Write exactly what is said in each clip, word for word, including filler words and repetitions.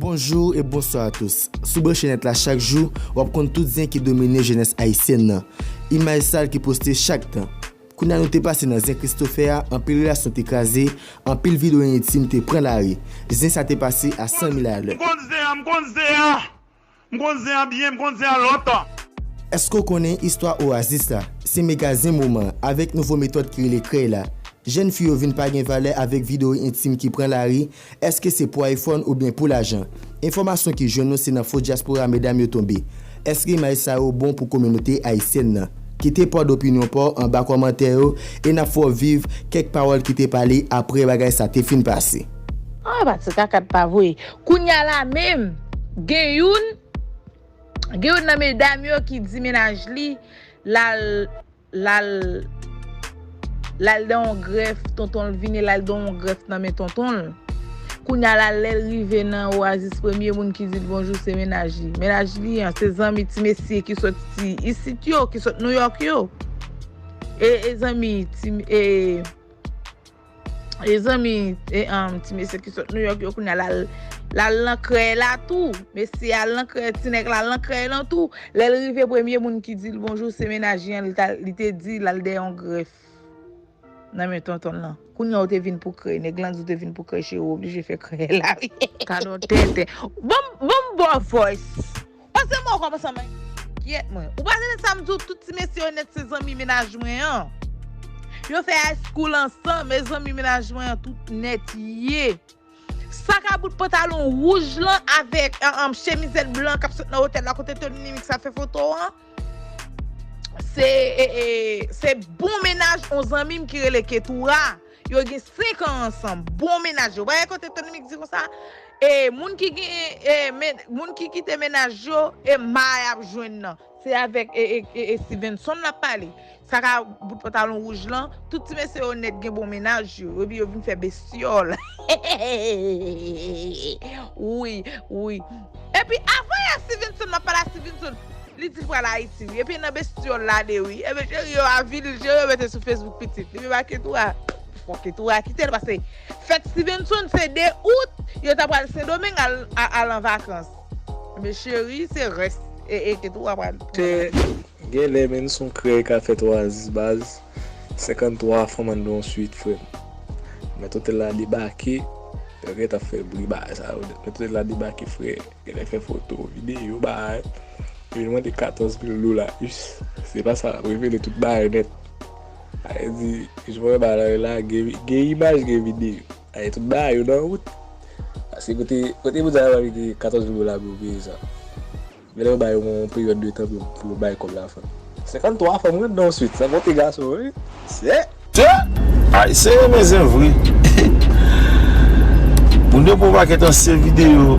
Bonjou e bonswa a tous. Si w branche nèt la chak jou, w ap konn tout zen ki domine jenès ayisyèn nan. Imaj sal ki poste chak tan. Kounye a nou te pase nan zen Christopher a, anpil relasyon te kraze, anpil videyo entim te pran lari. Zen sa te pase a san mil alè. M konn zen an, m konn zen an. M konn zen an byen, m konn zen an lontan. Èske w konnen istwa Oasis la? Se mega zen moman an, avèk nouvo metòd ki rele krèy la. Jèn fi yo vin pa gen valè avèk videyo entim ki pran lari. Èske se pou iPhone oubyen pou lajan? Enfòmasyon ki jwenn nou se nan fo dyaspora medam yo tonbe. Èske imaj sa yo bon pou kominote ayisyèn nan? Kite pa w dopinyon pa w anba kòmantè yo e n ap fè w viv kèk pawòl ki te pale apre bagay sa te fin pase. Ah, pati kakat pa vre. Kounye a la menm, gen youn, gen youn nan medam yo ki di mennaj li l al, l al, l al dan yon grèf, tonton l vini, l al dan yon grèf nan men tonton l. Kounye a la, lè l rive nan Oasis, premye moun ki di l bonjou se mennaj li. Mennaj li an, se zanmi ti mesye ki sot isit yo, ki sot Nouyòk yo. E, e zanmi ti, e, E zanmi, e, um, ti mesye ki sot Nouyòk yo kounye a l al, l al nan krèy la tou. Mesye al nan krèy, ti nèg la al nan krèy lan tou. Lè l rive, premye moun ki di l bonjou se mennaj li an, li, ta, li te di l al dèyè yon grèf nan men tonton l lan. Kounye a ou te vin pou krèy, nèg lan di w te vin pou krèy, cheri, ou oblije fè krèy la wi. Gadon tenten. Ban m, ban m ba w voice. Pase mwen w kòmanse anmèyè. Kyèt mwen. Ou pa tande sa m di w, tout ti mesye yo nèt se zanmi mennaj mwen an. Yo fè high school ansanm, e zanmi mennaj mwen an tout nèt ye. Sa ka bout pantalon wouj lan avèk, um, chemizèt blan k ap sot nan otèl la kote Tony Mix ap fè foto an. Se, e, e, se bon mennaj yon zanmi m ki rele Ketura. Yo gen senk an ansanm. Bon mennaj yo. Bagay kote Tony Mix di konsa, e, moun ki gen, e, men, moun ki kite mennaj yo, e ma y ap jwenn nan. Se avèk, e, e, e, e Stevenson l ap pale. Sa ka bout pantalon wouj lan, tout ti mesye yo nèt gen bon mennaj yo. Epi yo vin fè bestyòl. Wi, wi. Epi avan yè Stevenson, m ap pale a Stevenson. Li di l pral Ayiti wi. Epi nan bestyòl la de wi. Ebyen cheri yo avili l, cheri yo mete sou Facebook pitit. Li menm ak Ketura. Fò Ketura kite l pase fèt Stevenson se de out. Yo ta pral Sendomeng al, al an vakans. Ebyen cheri se rès. E, e Ketura pral. Te genlè menm se yon krèy k ap fèt Oasis baz. Senkanntwa fanm anndan yon swit frè m. Mèt otèl la debake. Yo gentan fè bri bagay sa yo nèt. Mèt otèl la debake frè. Genlè fè foto, videyo, bagay. Yo vin mande katòz mil dola. Ish, se pa sa, revele tout bagay nèt. Sa vle di, jan bagay la ye la, gen, gen imaj, gen videyo. Sa vle di tout bagay yo nan wout. Paske kote, kote moun sa yo pa vin gen katòz mil dola pou yo peye sa. Men lè yo ba yo yon peryòd de tan pou, pou yo bay kòb la fanm. Senkanntwa fanm rete nan yon swit, sa konte gason wi. Se. Tè! Ayisyen renmen zen vre. Moun yo pran pakèt ansyen videyo.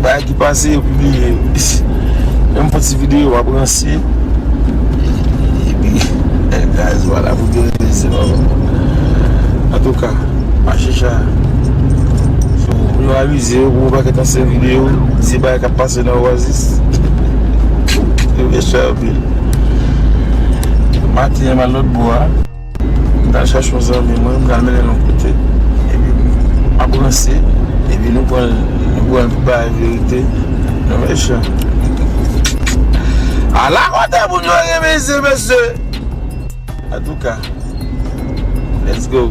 Bagay ki pase yo pibliye. Menm fon ti videyo w ap ranse. Epi, gazwa la pou byen ranse papa. Antouka, machicha. Yo amize yo pran pakèt ansyen videyo. Di bagay k ap pase nan Oasis. Yo byen chè anpil. Maten an m al lòt bò a. M t al chache yon zanmi mwen, m t al mennen l yon kote. Epi m ap ranse. Epi nou pran l, nou pran l pou bay verite. Nou mechan. Ala kote moun yo renmen zen mesye. Antouka, let's go.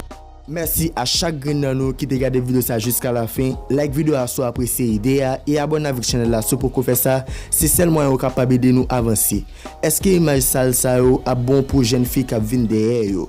Mèsi a chak grenn nan nou ki te gade videyo sa jiska lafen. Like videyo a si w apresye ide a e abòne avèk chanèl la si w poko fè sa. Se sèl mwayen ou kapab ede nou avanse. Èske imaj sal sa yo ap bon pou jèn fi k ap vin dèyè yo?